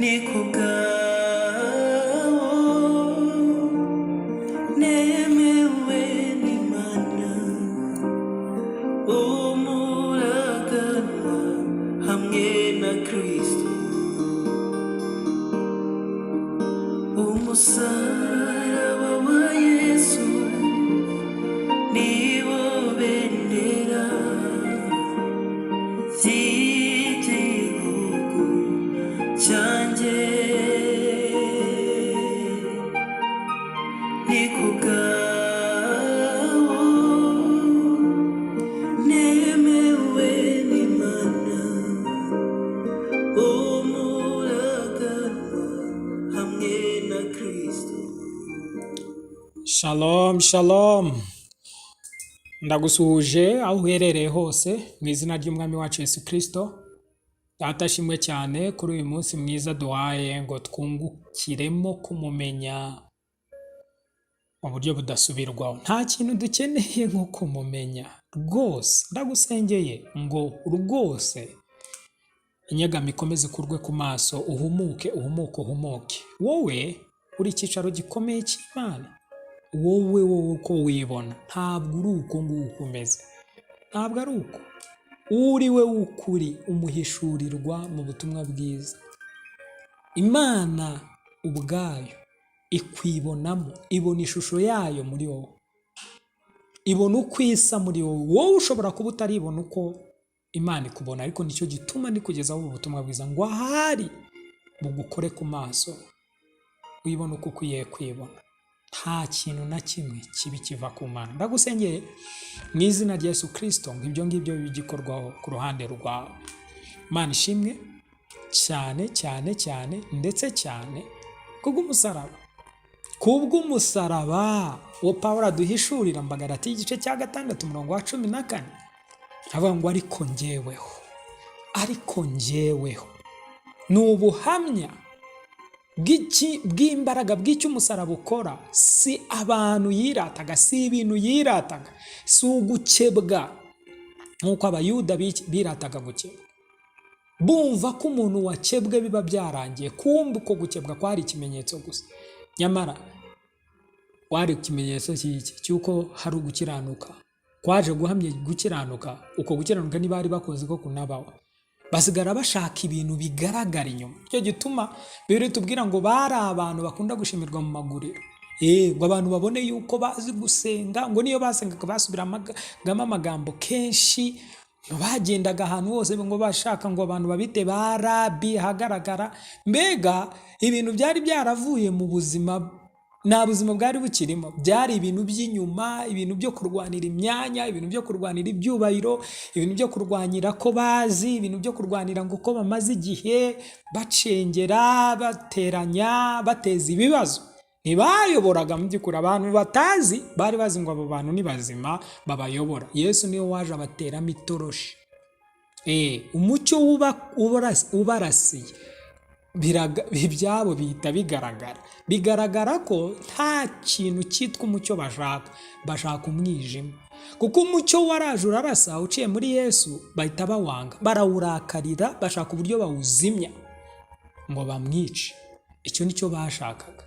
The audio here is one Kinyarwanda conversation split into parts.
Ni ku bwawo nemewe n'Imana, umuraganwa hamwe na Kristo. Umusaraba wa Yesu niwo bendera ry'igihugu cyanjye. Ni ku bwawo nemewe n'Imana, umuraganwa hamwe na Kristo. Shalom, shalom. Ndagusuhuje aho uherereye hose mu izina ry'Umwami wacu Yesu Kristo. Data ashimwe cyane kuri uyu munsi mwiza duhaye ngo twungukiremo kumumenya mu buryo budasubirwaho. Nta kintu dukeneye nko kumumenya rwose. Ndagusengeye ngo rwose inyegamo ikomeze ikurwe ku maso, uhumuke, uhumuke, uhumuke. Wowe uri icyicaro gikomeye cy'Imana. Wowe uko wibona ntabwo uri uko nguko umeze, ntabwo ari uko. Uri we w'ukuri umuhishurirwa mu butumwa bwiza. Imana ubwayo ikwibonamo, ibona ishusho yayo muri wowe, ibona uko isa muri wowe. Wowe ushobora kuba utaribona uko Imana ikubona, ariko nicyo gituma ndikugezaho ubu butumwa bwiza ngo ahari bugukore ku maso, wibone uko ukwiye kwibona. Nta kintu na kimwe kibi kiva ku Mana. Ndagusengeye mu izina rya Yesu Kristo ngo ibyo ngibyo bibe igikorwaho ku ruhande rwawe. Imana ishimwe cyane cyane cyane ndetse cyane kubw'umusaraba. Kubw'umusaraba uwo Pawulo aduhishurira mu Bagalatiya igice cya 6 umurongo wa 14, avuga ngo ariko njyeweho, ariko njyeweho. Ni ubuhamya bw'imbaraga bw'icyo umusaraba ukora. Si abantu yirataga, si ibintu yirataga, si ugukebwa nk'uko Abayuda birataga gukebwa, bumva ko umuntu wakebwe biba byarangiye. Kumva uko gukebwa kwari ikimenyetso gusa, nyamara wari ikimenyetso cy'iki? Cy'uko hari ugukiranuka kwaje guhamya gukiranuka. Uko gukiranuka ntibari bakoze ko kunabaho, basigara bashaka ibintu bigaragara inyuma. Nicyo gituma Bibiliya itubwira ngo bari abantu bakunda gushimirwa mu maguriro, ngo abantu babone yuko bazi gusenga, ngo niyo basengaga basubiragamo amagambo kenshi, bagendaga ahantu hose ngo bashaka ngo abantu babite ba rabi ahagaragara. Mbega ibintu byari byaravuye mu buzima, nta buzima bwari bukirimo, byari ibintu by'inyuma, ibintu byo kurwanira imyanya, ibintu byo kurwanira ibyubahiro, ibintu byo kurwanira ko bazi, ibintu byo kurwanira ngo uko bamaze igihe bacengera, bateranya, bateza ibibazo. Ntibayoboraga mu by'ukuri, abantu batazi bari bazi ngo abo bantu ni bazima babayobora. Yesu niwe waje abateramo itoroshi. Umucyo ubarasiye ibyabo bihita bigaragara. Bigaragara ko nta kintu cyitwa umucyo bashaka, bashaka umwijima. Kuko umucyo waraje urarasa uciye muri Yesu, bahita bawanga, barawurakarira, bashaka uburyo bawuzimya ngo bamwice. Icyo nicyo bashakaga.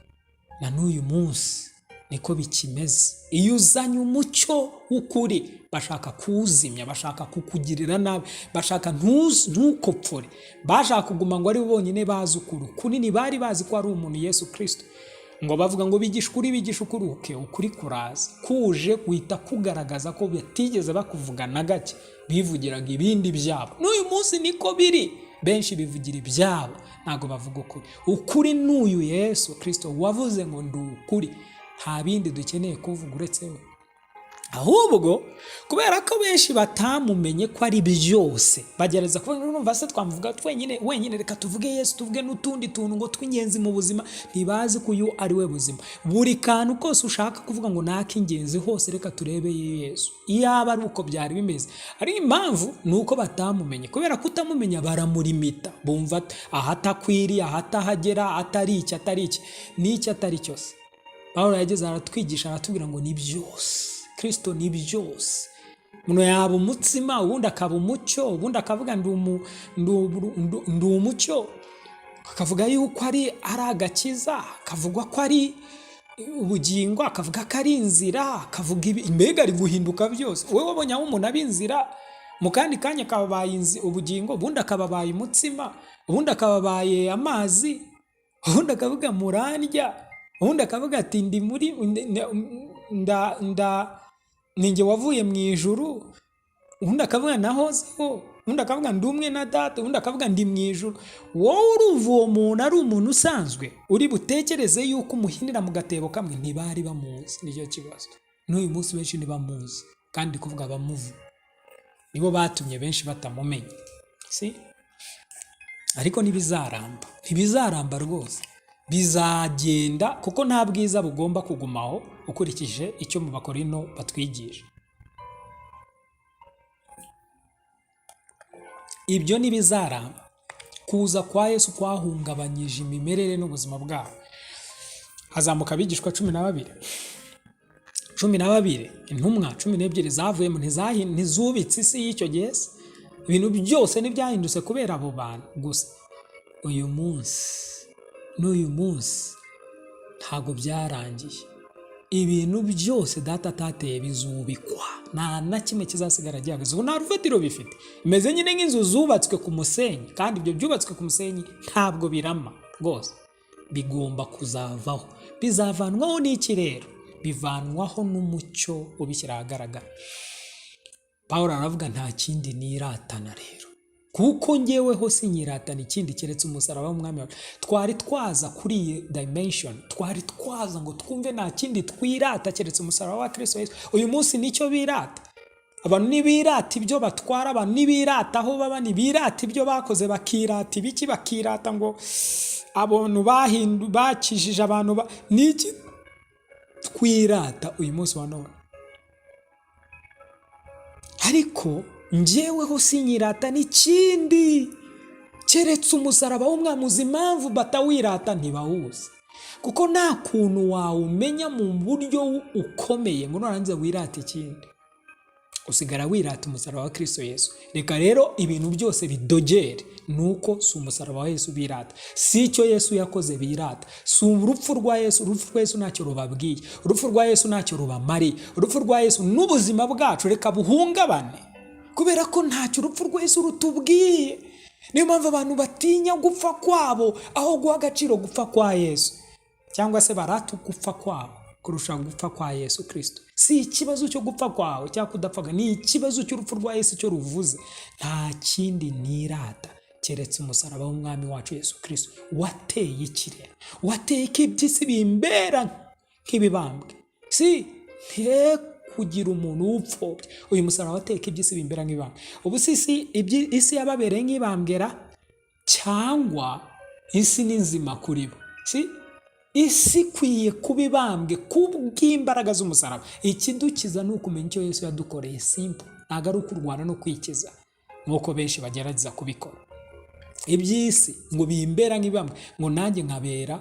Na n'uyu munsi niko bikimeze. Iyo uzanye umucyo w'ukuri bashaka kuwuzimya, bashaka kukugirira nabi, bashaka ntukopfore, bashaka kuguma ngo ari bo bonyine bazi ukuri. Kunini bari bazi ko ari umuntu Yesu Kristo, ngo bavuga ngo bigisha ukuri, bigisha ukuri. Uke ukuri kuraza kuje guhita kugaragaza ko batigeze bakuvuga na gake, bivugiraga ibindi byabo. N'uyu munsi niko biri, benshi bivugira ibyabo, ntabwo bavuga ukuri. Ukuri n'uyu Yesu Kristo wavuze ngo ndi ukuri, nta bindi dukeneye kuvuga uretse we. Ahubwo kubera ko benshi batamumenye ko ari byose, bagerageza kuvuga ngo urumva se twamuvuga twenyine wenyine, reka tuvuge Yesu, tuvuge n'utundi tuntu ngo tw'ingenzi mu buzima. Ntibazi ko uyu ari we buzima. Buri kantu kose ushaka kuvuga ngo ni ak'ingenzi hose, reka turebe Yesu. Iyaba ari uko byari bimeze. Ari impamvu ni uko batamumenye. Kubera kutamumenya baramurimita, bumva ahatakwiriye, ahatahagera, atari iki, atari iki, n'iki atari cyose. Pawulo yageze aratwigisha, aratubwira ngo ni byose, Kristo ni byose. Umuntu yaba umutsima, ubundi akaba umucyo, ubundi akavuga ndi umucyo. Akavuga yuko ari agakiza, akavuga ko ari ubugingo, akavuga ko ari inzira, akavuga ibi, mbega ari guhinduka byose. Wowe wabonye aho umuntu aba inzira, mu kandi kanya akababaye ubugingo, ubundi akababaye umutsima, ubundi akababaye amazi, ubundi akavuga murandya, ubundi akavuga ati ndi muri nda nda ninjye wavuye mu ijuru, ubundi akavuga nahozeho, ubundi akavuga ndi umwe na data, ubundi akavuga ndi mu ijuru. Wowe urumva uwo muntu ari umuntu usanzwe uri butekereze yuko umuhinira mu gatebo kamwe? Ntibari bamuzi, nicyo kibazo. N'uyu munsi benshi ntibamuzi, kandi kuvuga abamuvu nibo batumye benshi batamumenya, si? Ariko ntibizaramba, ntibizaramba rwose, bizagenda, kuko nta bwiza bugomba kugumaho ukurikije icyo mu Bakorino batwigisha. Ibyo ntibizaramba. Kuza kwa Yesu kwahungabanyije imimerere n'ubuzima bwabo. Hazamuka abigishwa 12. 12, intumwa 12 zavuyemo, ntizubitse isi y'icyo gihe se. Ibintu byose ntibyahindutse kubera abo bantu gusa. Uyu munsi n'uyu munsi ntabwo byarangiye. Ibintu byose data atateye bizubikwa, nta na kimwe kizasigara gihagaze. Ubu nta rufatiro bifite, bimeze nyine nk'inzu zubatswe ku musenyi, kandi ibyo byubatswe ku musenyi ntabwo birama rwose, bigomba kuzavaho. Bizavanwaho n'iki rero? Bivanwaho n'umucyo ubishyira ahagaragara. Pawulo aravuga nta kindi niratana rero, kuko njyeweho sinyiratana ikindi keretse umusaraba w'umwami wacu. Twari twaza kuri iyi dimension, twari twaza ngo twumve nta kindi twirata keretse umusaraba wa Kristo Yesu. Uyu munsi nicyo birata. Abantu ntibirata ibyo batwara, abantu ntibirata aho baba, ntibirata ibyo bakoze, bakirata ibiki, bakirata ngo abantu bakijije abantu niki twirata uyu munsi wa none. Ariko njyeweho sinyirata n'ikindi keretse umusaraba w'umwami. Uzi impamvu batawirata? Ntibawuzi, kuko nta kuntu wawumenya mu buryo ukomeye ngo nurangiza wirate ikindi, usigara wirata umusaraba wa Kristo Yesu. Reka rero ibintu byose bidogere, nuko si umusaraba wa Yesu birata, si icyo Yesu yakoze birata, si urupfu rwa Yesu. Urupfu rwa Yesu ntacyo rubabwiye, urupfu rwa Yesu ntacyo rubamariye, urupfu rwa Yesu n'ubuzima bwacu reka buhungabane, kubera ko ntacyo urupfu rwa Yesu rutubwiye. Niyo mpamvu abantu batinya gupfa kwabo aho guha agaciro gupfa kwa Yesu, cyangwa se barata gupfa kwabo kurusha gupfa kwa Yesu Kristo. Si ikibazo cyo gupfa kwawe cyangwa kudapfa, ni ikibazo cy'urupfu rwa Yesu cyo ruvuze. Nta kindi nirata keretse umusaraba w'umwami wacu Yesu Kristo. Wateye ikirere, wateye ko iby'isi bimbera nk'ibibambwe, si nte kugira umuntu upfobya. Uyu musaraba wateye ko iby'isi bimbera nk'ibibambwe. Ubu si isi yababereye nk'ibambwera, cyangwa isi ni nzima kuri bo? Si isi ikwiye kuba ibambwe kubw'imbaraga z'umusaraba. Ikidukiza ni ukumenya icyo Yesu yadukoreye, simple. Ntabwo ari ukurwana no kwikiza nk'uko benshi bagerageza kubikora. Iby'isi ngo bimbera nk'ibambwe, ngo nanjye nkabera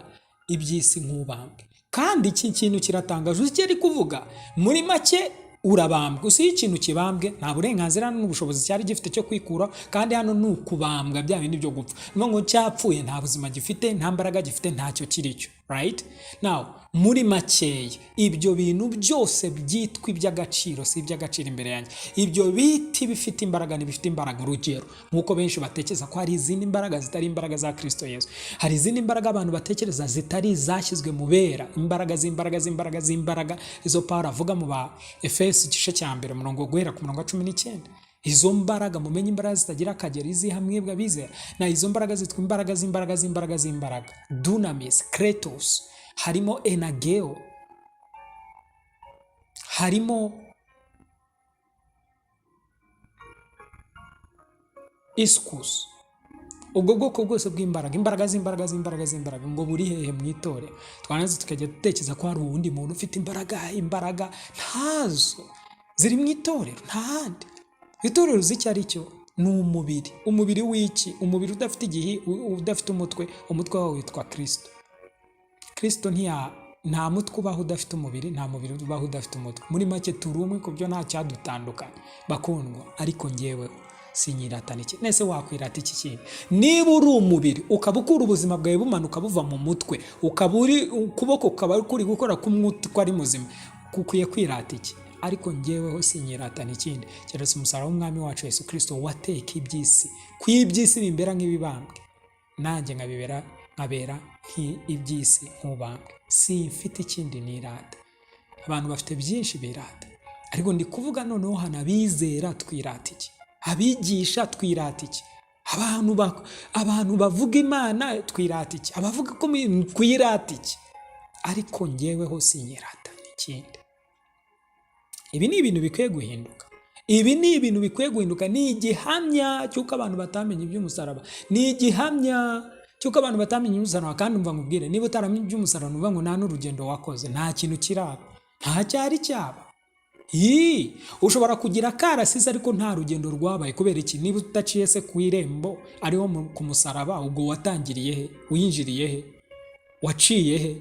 iby'isi nk'ubambwe. Kandi iki kintu kiratangaje, uzi icyo ari kuvuga? Muri make urabambwe. Usi ikintu kibambwe nta burenganzira n'ubushobozi cyari gifite cyo kwikura, kandi hano ni ukubambwa bya bindi byo gupfa. Niyo ngo cyapfuye, nta buzima gifite, nta mbaraga gifite, ntacyo kiri cyo. Right? Now, muri makeya ibyo bintu byose byitwa iby'agaciro si iby'agaciro imbere yanjye. Ibyo biti bifite imbaraga ntibifite imbaraga. Urugero nk'uko benshi batekereza ko hari izindi mbaraga zitari imbaraga za Kristo Yesu, hari izindi mbaraga abantu batekereza zitari izashyizwe mu bera, imbaraga z'imbaraga z'imbaraga z'imbaraga, izo Pawulo avuga mu ba Efeso igice cya mbere umurongo guhera ku murongo wa 19. Izo mbaraga, mumenye imbaraga zitagira akagero iziha mwebwe abizera. Na izo mbaraga zitwa imbaraga z'imbaraga z'imbaraga z'imbaraga, dunamis, kratos, harimo enageo, harimo iskus. Ubwo bwoko bwose bw'imbaraga, imbaraga z'imbaraga z'imbaraga z'imbaraga, ngo buri hehe mu itorero? Twarangiza tukajya dutekereza ko hari uwundi muntu ufite imbaraga, imbaraga ntazo ziri mu itorero, nta handi. Itorero uzi icyo ari cyo? Ni umubiri. Umubiri w'iki? Umubiri udafite igihi, udafite umutwe. Umutwe wawo witwa Kristo. Kristo nta mutwe ubaho udafite umubiri, nta mubiri ubaho udafite umutwe. Muri make turi umwe ku byo, nta cyadutandukanya bakundwa. Ariko njyeweho Sinyiratana iki nese? Wakwirata iki kindi niba uri umubiri, ukaba ukura ubuzima bwawe bumanuka buva mu mutwe, ukaba uri ukuboko, kukaba kuri gukora k'umutwe ari muzima, kukwiye kwirata iki? Ariko njyeweho sinyiratana ikindi keretse umusaraba w'Umwami wacu Yesu Kirisito, wateka iby'isi, ku iby'isi bimbera nk'ibibambwe, nanjye nkabibera nkabera iby'isi nk'ubambwe. Simfite ikindi nirata. Abantu bafite byinshi birata, ariko ndi kuvuga noneho hano abizera twirata iki? Abigisha twirata iki? Abantu bavuga Imana twirata iki? Abavuga ko twirata iki? Ariko njyeweho sinyirata ikindi. Ibi ni ibintu bikwiye guhinduka. Ibi ni ibintu bikwiye guhinduka. Ni igihamya cy'uko abantu batamenye iby'umusaraba. Ni igihamya cy'uko abantu batamenye iby'umusaraba. Kandi umva nkubwire, niba utaramenye iby'umusaraba, ni ukuvuga ngo nta n'urugendo wakoze, nta kintu kiraba, nta cyari cyaba. Yii, ushobora kugira karasisi ariko nta rugendo rwabaye. Kubera iki? Niba udaciye se ku irembo ariho ku musaraba, ubwo watangiriye he? Winjiriye he? Waciye he?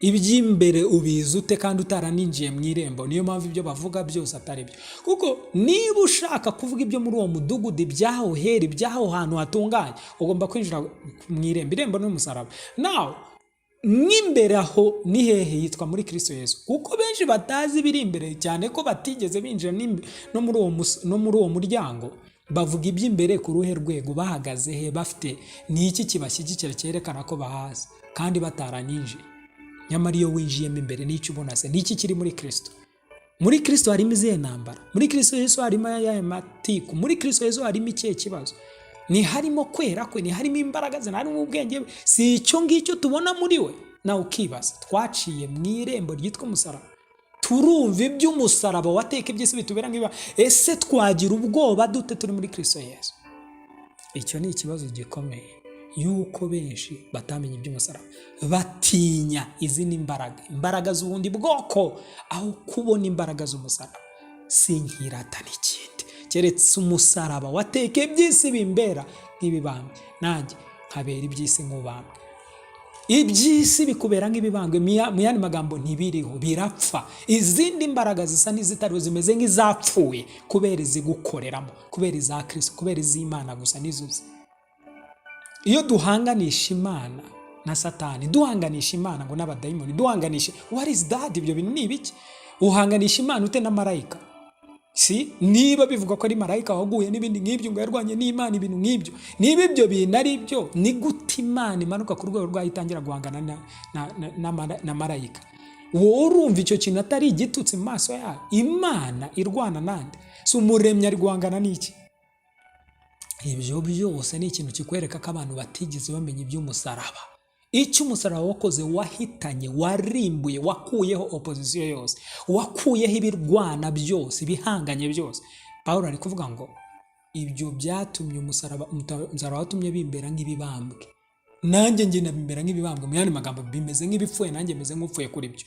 Iby'imbere ubizi ute kandi utaraninjiye mu irembo? Niyo mpamvu ibyo bavuga byose atari byo, kuko niba ushaka kuvuga ibyo muri uwo mudugudu, ibyaho hera, ibyaho hantu hatunganye, ugomba kwinjira mu irembo. Irembo ni umusaraba. Nawe mw'imbere aho ni hehe? Yitwa muri Kristo Yesu. Kuko benshi batazi ibiri imbere, cyane ko batigeze binjira no muri uwo muryango, bavuga iby'imbere ku ruhe rwego? Bahagaze he? Bafite ni iki kibashyigikira cyerekana ko bahazi kandi bataranyinjiye? Nyamara iyo winjiyemo imbere, n'icyo ubona se ni iki kiri muri Kristo? Muri Kristo harimo izihe ntambara? Muri Kristo Yesu harimo ayahe matiku? Muri Kristo Yesu harimo ikihe kibazo? Ni harimo kwera kwe? Ni harimo imbaraga ze? Harimo ubwenge bwe? Si icyo ngicyo tubona muri we? Nawe ukibaza, twaciye mu irembo ryitwa umusaraba, turumva iby'umusaraba wateka iby'isi bitubera nk'iba. Ese twagira ubwoba dute turi muri Kristo Yesu? Icyo ni ikibazo gikomeye, yuko benshi batamenye iby'umusaraba, batinya izindi mbaraga, imbaraga z'ubundi bwoko, aho kubona imbaraga z'umusaraba. Sinkiratana ikindi keretse umusaraba wateka iby'isi bimbera nk'ibibambwe, nanjye nkabera iby'isi nk'ubambwe. Iby'isi bikubera nk'ibibambwe, mu yandi magambo ntibiriho, birapfa. Izindi mbaraga zisa n'izitariho, zimeze nk'izapfuye kubera izigukoreramo, kubera iza Kristo, kubera iz'Imana gusa nizo uzi. Iyo duhanganisha Imana na Satani, duhanganisha Imana ngo n'abadayimoni, duhanganisha, what is that? Ibyo bintu ni ibiki? Uhanganisha Imana ute na marayika? Si niba bivuga ko ari marayika waguye n'ibindi nk'ibyo, ngo yarwanye n'Imana, ibintu nk'ibyo, niba ibyo bintu ari byo, ni gute Imana imanuka ku rwego rwayo itangira guhangana na marayika? Wowe urumva icyo kintu atari igitutsi mu maso yayo? Imana irwana nande? Si Umuremyi ari guhangana n'iki? Ibyo byose ni ikintu kikwereka ko abantu batigeze bamenya iby'umusaraba, icyo umusaraba wakoze, wahitanye, warimbuye, wakuyeho opozisiyo yose, wakuyeho ibirwana byose, ibihanganye byose. Pawulo ari kuvuga ngo ibyo byatumye umusaraba watumye bimbera nk'ibibambwe, nanjye ngenda bimbera nk'ibibambwe. Mu yandi magambo, bimeze nk'ibipfuye, nanjye meze nk'upfuye kuri byo.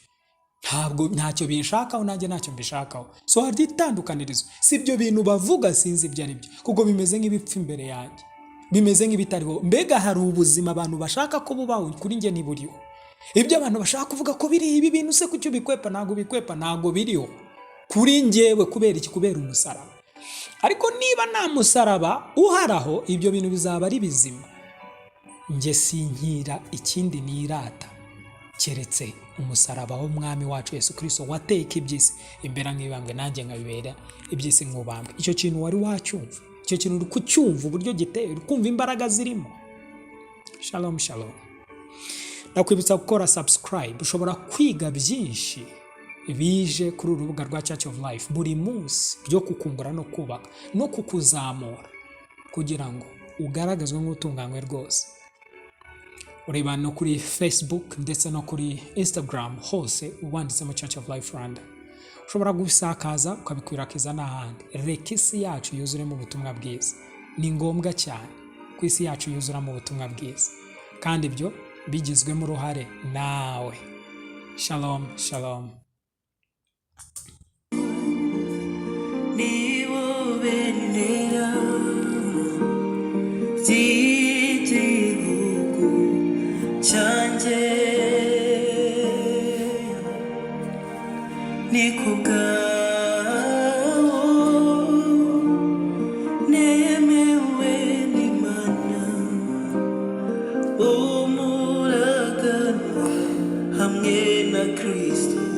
Ntabwo ntacyo binshakaho, nanjye ntacyo mbishakaho. So hari itandukanirizo. Si ibyo bintu bavuga, sinzi ibyo ari byo, kuko bimeze nk'ibipfa imbere yanjye, bimeze nk'ibitariho. Mbega hari ubuzima abantu bashaka ko bubaho, kuri njye ntiburiho. Ibyo abantu bashaka kuvuga ko biri ibi bintu se, kuki ubikwepa? Ntabwo ubikwepa, ntabwo biriho kuri njyewe. Kubera iki? Kubera umusaraba. Ariko niba nta musaraba uharaho, ibyo bintu bizaba ari bizima. Njye sinkira ikindi nirata keretse umusaraba w'Umwami wacu Yesu Kirisito, wateka iby'isi imbera nk'ibambwe, nanjye nkabibera iby'isi nk'ubambwe. Icyo kintu wari wacyumva? Icyo kintu uri kucyumva uburyo giteye? Uri kumva imbaraga zirimo? Shalom, shalom. Ndakwibutsa gukora subscribe. Ushobora kwiga byinshi bije kuri uru rubuga rwa Church of Life buri munsi, byo kukungura no kubaka no kukuzamura kugira ngo ugaragazwe nk'utunganywe rwose. Ureba no kuri Facebook ndetse no kuri Instagram, hose wanditsemo Church of Life Rwanda. Ushobora gusakaza ukabikwirakwiza n'ahandi. Reka isi yacu yuzuremo ubutumwa bwiza. Ni ngombwa cyane ko isi yacu yuzuramo ubutumwa bwiza, kandi ibyo bigizwemo uruhare nawe. Shalom, shalom. Nibo bendera ry'igihugu cyanjye, ni ku bwawo. Hamwe na Kristo.